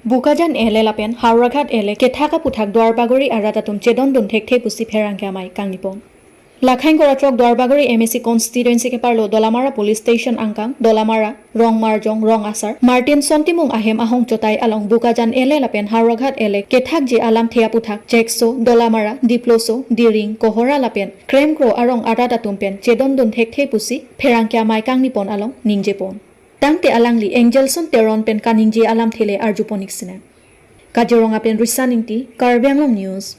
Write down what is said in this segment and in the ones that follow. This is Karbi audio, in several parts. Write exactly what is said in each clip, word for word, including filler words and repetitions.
Bokajan L A lapen Howraghat L A kethak aputhak Duarbagori arat atum chedondun thekthe pusi pherangke amei kangnipon. Lakhain kora throk Duarbagori M A C constituency keparlo Dolamara Police Station angkang, Dolamara, Rongmarjong, Rongasar, Martin Sontimung ahem ahong chotai along Bokajan L A lapen Howraghat L A kethakji alamthe aputhak Chekso, Dolamara, Diploso, Diring, Kohora lapen Kremkro arong arat atum pen chedondun thekthe pusi pherangke amei kangnipon along ningjepon. Tangte alangli Angelson Teron pen kaningje alamthe le arjupon-ik sinang. Kaziranga pen Risan Ingti, Karbi Anglong News.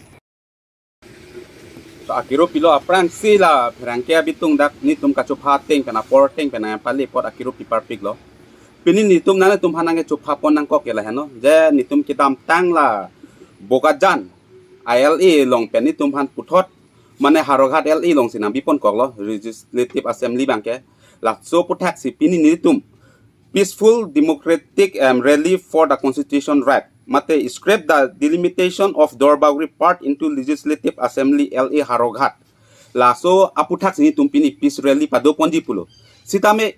To akiro pilo aphrangsi la pherangke abitung dak nitum kachopha ateng pen apor ateng pen nangpale apot akiro piparpiklo. Pini nitum nangtum aphan nangkechophapon nangkok ke lahenlo. Je nitum kedamtang la Bokajan a L A along pen nitum aphan puthot mane Howraghat L A alongsi nangbiponkoklo Legislative Assembly abangke. Laso aputhak si pini nitum peaceful democratic, um, rally for the constitution right, mate scrap the delimitation of Duarbagori part into Legislative Assembly L A Howraghat. Laso aputhak si nitum pini peace rally padoponji pulo. Sitame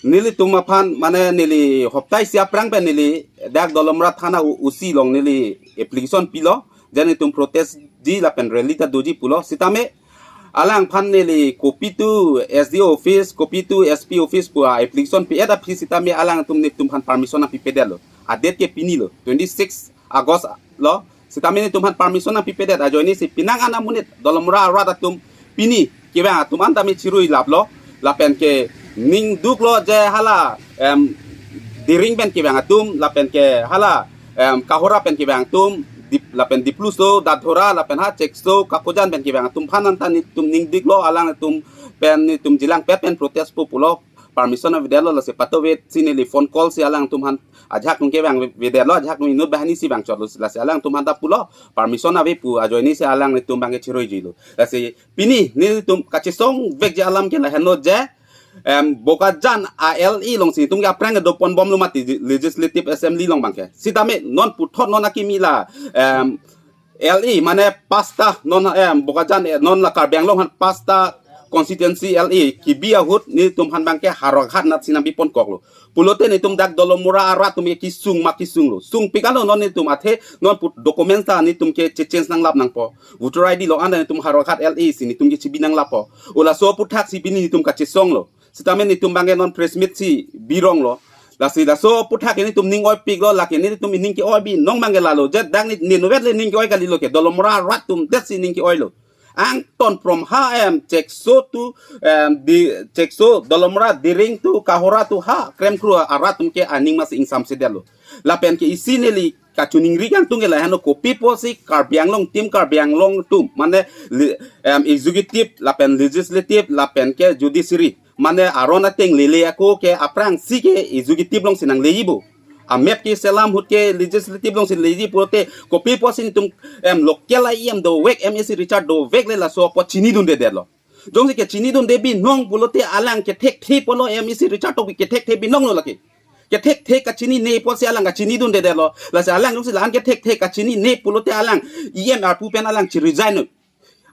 nelitum aphan mane neli hoptai isi aphrang pen neli dak Dolamara thana u-, O C along neli application pilo, je nitum protest ji lapen rally ta doji pulo. Sitame alangphan neli copy to S D O office, copy to S P office pu a-application pi-et aphi sitame alangtum nitum aphan permission nangpipedetlo. A-date ke pinilo, twenty-six August lo. Sitame nitum aphan permission nangpipedet ajoine si penang an amonit Dolamara arat atum pini kevang atum an tame chirui laplo. Lapen ke ningduklo je hala, em, Diring pen kevang atum, lapen ke hala, em, Kohora pen kevang atum, Dip-, lapen Dipluso, Dadhora, lapen ha Chekso, Kakojan pen kevang atum aphan anta nitum ningduklo, alangtum pen nitum jilang pet pen protest po pulo, permission avedetlo, lasi patovet si neli phone call si alangtum aphan ajahak nung kevang avedetlo, ajahak nung inut banghini si vangchotlo, lasi alangtum aphan ta pulo, permission ave pu ajoine si alanglitum abangke chiruijuilo. Lasi pini nitum kachesongvekji alam ke lahenlo je, em, Bokajan a L A alongsi nitum ke aphrang kedoponbomlo mati Legislative Assembly along abangke. Sitame non puthot non akimi la, em, L A mane pasta non, em, Bokajan, eh, non la Karbi Anglong aphan pasta constituency L A kebi ahut nitum aphan abangke Howraghat anatsi nangbiponkoklo. Pulote nitum dak Dolamara arat atum ke kesung ma kesunglo. Sungpik alo non nitum athe non put document ta nitum ke che-change nanglap nangpo. Voter I D along anta nitum Howraghat L A si nitum ke chibi nanglappo. O laso aputhak si pini nitum kachesonglo. Sitame nitum abangke non press meet si bironglo. Lasi laso aputhak ke nitum ning oipiklo, lake nitum ning ke-oi binong abangke lalo. Je dak ni, ni novet le ning ke-oi kalilo ke. Dolamara arat atum detsi ning ke-oilo. Angton from ha, em, Chekso to, em, di, Chekso, Dolamara, Diring to, Kohora to ha Kremkro arat atum ke aning masi ingsamsedetlo. Lapen ke isi neli kachiningri kangtung ke lahenlo, kopi pusi Karbi Anglong atum, Karbi Anglong atum, mane le-, em, executive, lapen legislative, lapen ke judiciary, mane aron ateng lele ako ke aphrangsi ke executive alongsi nangleji bo. A-map keselam ahut ke legislative alongsi leji pulote kopi pusi nitum, em, local a E M dovek, M A C Richard dovek le laso apot chinidundedetlo. Jongsi ke chinidunde binong pulote alang kethekthe pulo, M A C Richard Tokbi kethekthe binonglo lake. Kethekthe kachinine pusi alang kachinidundedetlo. Lasi alang jongsi la-an kethekthe kachinine pulote alang E M arpu pen alang chi-resign noi.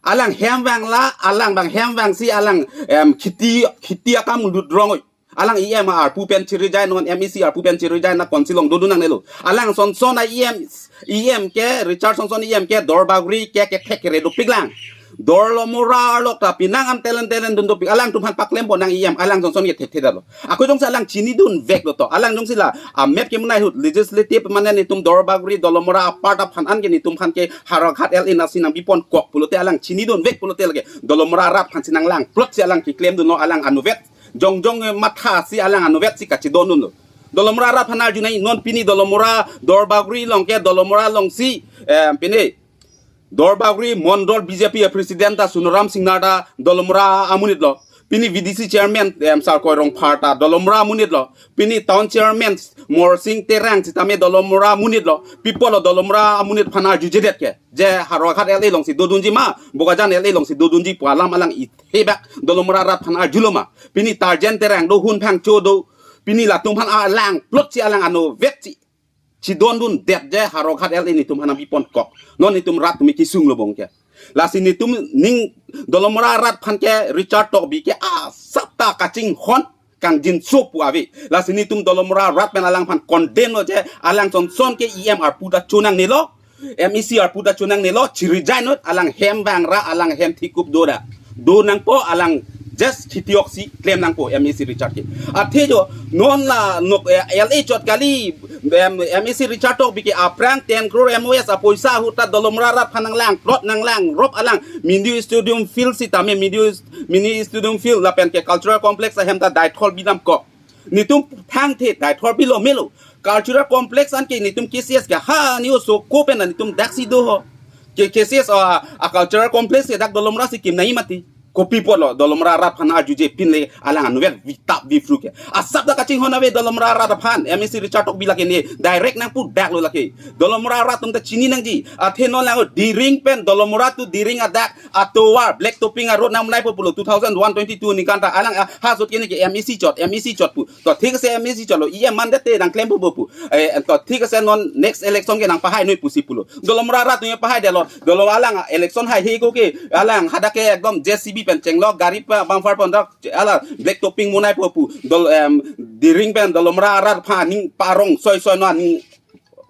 Alang hem vangla, alang abang hem vangsi alang, em, kheti, kheti akam lut rongoi. Alang E M arpu pen chi-resign non, M A C arpu pen chi-resign na council along dodun nangnelo. Alang sonson a E M, E M ke, Richard Sonson E M ke, Duarbagori ke, kethek kere dopiklang. Dolamara arlok ta penang an telen telen dun dopik. Alangtum aphan paklempon nang E M, alang sonson ke thekthedetlo. Ako jongsi alang chinidunveklo to. Alang jongsi la, a-map kemunai ahut legislative mane nitum Duarbagori, Dolamara apart aphan an ke nitum aphan ke Howraghat L A anatsi nangbiponkok pulote alang chinidunvek pulote lake Dolamara arat aphansi nanglangplotsi alang keklemdunlo alang anuvet. Jongjong, eh, mathasi alang anuvetsi kachidondunlo. Dolamara arat aphan arjunoi non pini Dolamara Duarbagori along ke Dolamara alongsi, eh, pini Duarbagori Mondol B J P a-president ta Sonaram Singnar ta Dolamara amonitlo. Pini V D C chairman, em, Sarkoi Rongphar ta Dolamara amonitlo. Pini town chairman Morsing Terang sitame Dolamara amonitlo. Pi apotlo Dolamara amonit aphan arjujedet ke. Je Howraghat L A alongsi dodunji ma, Bokajan L A alongsi dodunji pu alam alang ithebak Dolamara arat aphan arjulo ma. Pini Tarjen Terang do, Hun Phangcho do. Pini latum aphan alangplotsi alang anuvetsi chidondundet je Howraghat L A nitum aphan nangbiponkok. Non nitum rat atum kesunglo bong ke. Lasi nitum ning Dolamara arat aphan ke Richard Tokbi ke asap ta kachinghon. kangjinso pu ave. Lasi netum Dolamara rat pen alangphan condemn lo je, alang sonson ke E M arpu ta chonangnelo, M A C arpu ta chonangnelo, chiri jainot, alang hem vangra, alang hem thikup do ra. Do nangpo, alang just khitiok si klem nangpo M A C Richard ke. Athe jo non la nok, eh, L A chot kali, em, M A C Richard Tokbi ke aphrang ten crore M O S apoisa ahut ta Dolamara rat aphan nanglang, plot nanglang, rop alang, mini stadium field sitame, mini, mini stadium field lapen ke cultural complex ahem ta daithor binam ko. Netum thangthe daithor bilo melo. Cultural complex an ke netum K C S ke ha ni oso ko pen netum daksi do ho. Ke K C S a, a cultural complex ke dak Dolamara si kim nai mati. Kopi apotlo Dolamara rat aphan arjuje pin le alang anver vitap vifru ke. Asap dak kachinghon ave Dolamara rat aphan M A C Richard Tokbi lake ne direct nangpu dak lo lake. Dolamara rat atum ta chini nangji. Athe non lang Diring pen Dolamara to Diring adak atovar black topping a road nang nai po pulo two thousand one twenty-two ningkan ta alang, ah, ha sot ke ne ke M A C chot, M A C chot pu. To thik ase M A C chot lo, E M man de te nang klem po pu. Eh, to thik ase non next election ke nang pahai noi pusi pulo. Dolamara rat atum pahai detlo. Dolom alang election hai he ko ke alang hadak ke ekdom J C B pen chenglok gari pa bumper pon dak ala black topping monai po pu. Dol, em, Diring pen Dolamara rat aphan ning parong soi soi no ning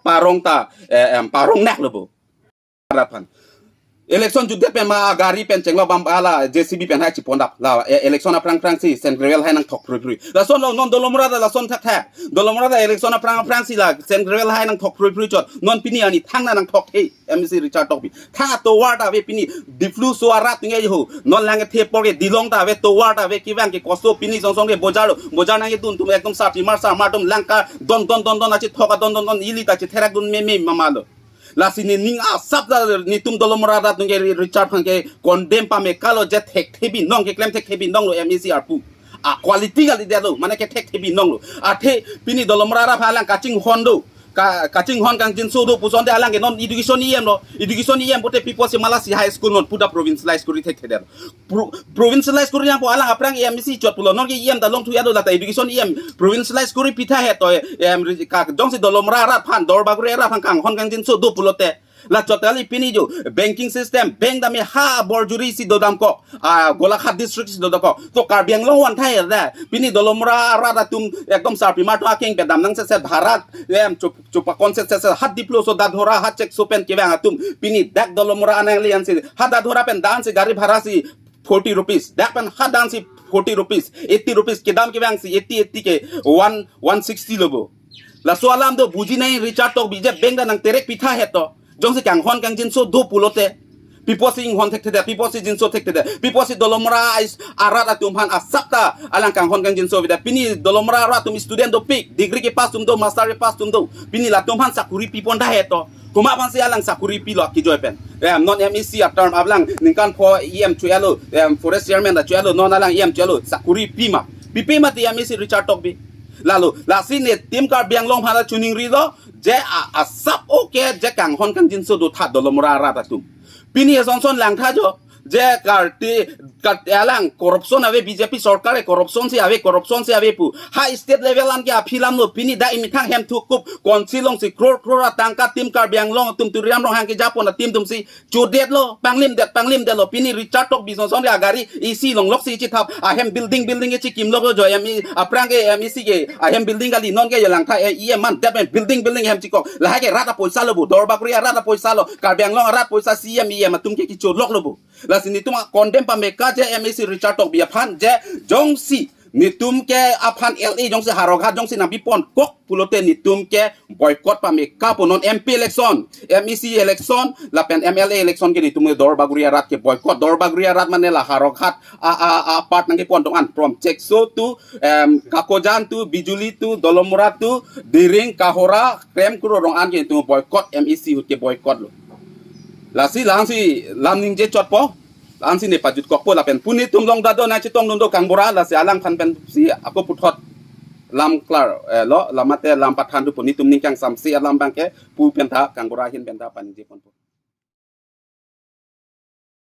parong ta, eh, em, parong nak lo bo. Rat aphan. Election jutdet pen ma gari pen chenglok bam ala J C B pen hai chipon dap. La, eh, election aphrang phrang si sand gravel hai nangthok phrui phrui. Lason lo non Dolamara ta lason thakthak. Dolamara ta election aphrang phrang si la sand gravel hai nangthok phrui phrui chot. Non pini ani thang na nangthok he M A C Richard Tokbi. Thang atovar ta ave pini Diphu so arat nge ho. Non lang the por ke Dilong ta ave tovar ta ave kevang ke koso pini songsong ke bojar lo. Bojar nang dun atum ekdom sarpi mar sarmar atum lang ka don don don don achi thok a don don don ili ta chitherak dun meme mama lo. Lasi nening asap ta netum Dolamara rat atum ke Ri-, Richard aphan ke condemn pame kalo je thekthe binong ke klem thekthe binong lo M A C arpu. A quality kali det lo, mane ke thekthe binong lo. Athe pini Dolamara rat aphan alang kachinghon do. Ka, kachinghon kangjinso do puson de alang ke non education E M lo. Education E M pote people si Malasi High School non puta provincialize kori thekthe det. Pro-, provincialize kori nangpo alang aphrang M A C chot pulo non ke E M ta longthu ya do lata education E M provincialize kori pitha he to em ri-, ka jongsi Dolamara rat aphan Dorbaguri rat aphan kanghon kangjinso do pulote. La chot kali pini jo banking system bank dame ha Borjuri si dodam ko, ah, Golaghat district si dodam ko. To Karbi Anglong wan thai da. Pini Dolamara rat atum ekdom sarpi mar to akeng pedam nang se se bharat em chup chupakon se se se hat diplo so dadhora hat chek so pen kevang atum. Pini dak Dolamara anang lian si hat dadhora pen dan si gari bhara si forty rupees. Dak pen hat dan si forty rupees, eighty rupees. Kedam kevang si eighty, eighty ke one, one sixty lo bo. Laso alam do buji nai Richard Tokbi je bank ta nang terek pitha he to. Jongsi kanghon kangjinso do pulote. People si inghon thekthe det, people si jinso thekthe det. People si Dolamara ais arat atum aphan asap ta alang kanghon kangjinso ave det. Pini Dolamara arat atum student dopik, degree kepass atum do, master kepass atum do. Pini latum aphan sakuri pipon da he to. Komat aphan si alang sakuri pilo kijoi pen. Em, non M A C a term ablang ningkan pho E M choi-alo, em, forest chairman ta choi-alo, non alang E M choi-alo, sakuri pima. Pipe mati M A C Richard Tokbi. Lalo, lasi netum Karbi Anglong aphan ta chiningrilo, je a, asap oke, je kanghon kangjinso do tha Dolamara rat atum. Pini eson son lang tha jo, je karti, karti alang corruption ave B J P sorkar e corruption si ave, corruption si ave pu. Ha state level an ke aphi lam lo pini dak emethang hem thukup council along si crore crore atangka netum Karbi Anglong atum Tuliram Ronghang kejapon atum atum si chodet lo, panglim det, panglim det lo. Pini Richard Tokbi son son ke agari isi longlok si chithap, ahem building building ke chikim lok lo jo M A C aphrang ke M A C ke, ahem building kali non ke ya lang tha, eh, E M man det pen building building hem chikok. Lahai ke rat apoisa lo bo, Dorbaguri arat apoisa lo, Karbi Anglong arat apoisa si E M, E M atum ke kicho lok lo bo. Lasi netum a condemn pame ka je M A C Richard Tokbi aphan je jongsi netum ke aphan L A jongsi Howraghat jongsi nang bipon kok pulote netum ke boycott pame ka pu non M P election, M A C election, lapen M L A election ke netum ke Dorbaguri arat ke boycott. Dorbaguri arat mane la Howraghat a, a, a part nang kepon dong an from Chekso to, em, Kakojan to, Bijuli to, Dolamara to, Diring, Kohora, Krem Kro rong an ke netum boycott, M A C ahut ke boycott lo. Lasi la-an si lam ningje chotpo, la-an si ne pajut kokpo lapen puni atum long dado na chetong dun do kangbura lasi alangphan pen si ako puthot lam klar, eh, lo, lamate lam pathan do puni atum ning kangsam si alam abang ke pu pen ta kangbura ahin pen ta paningje ponpo.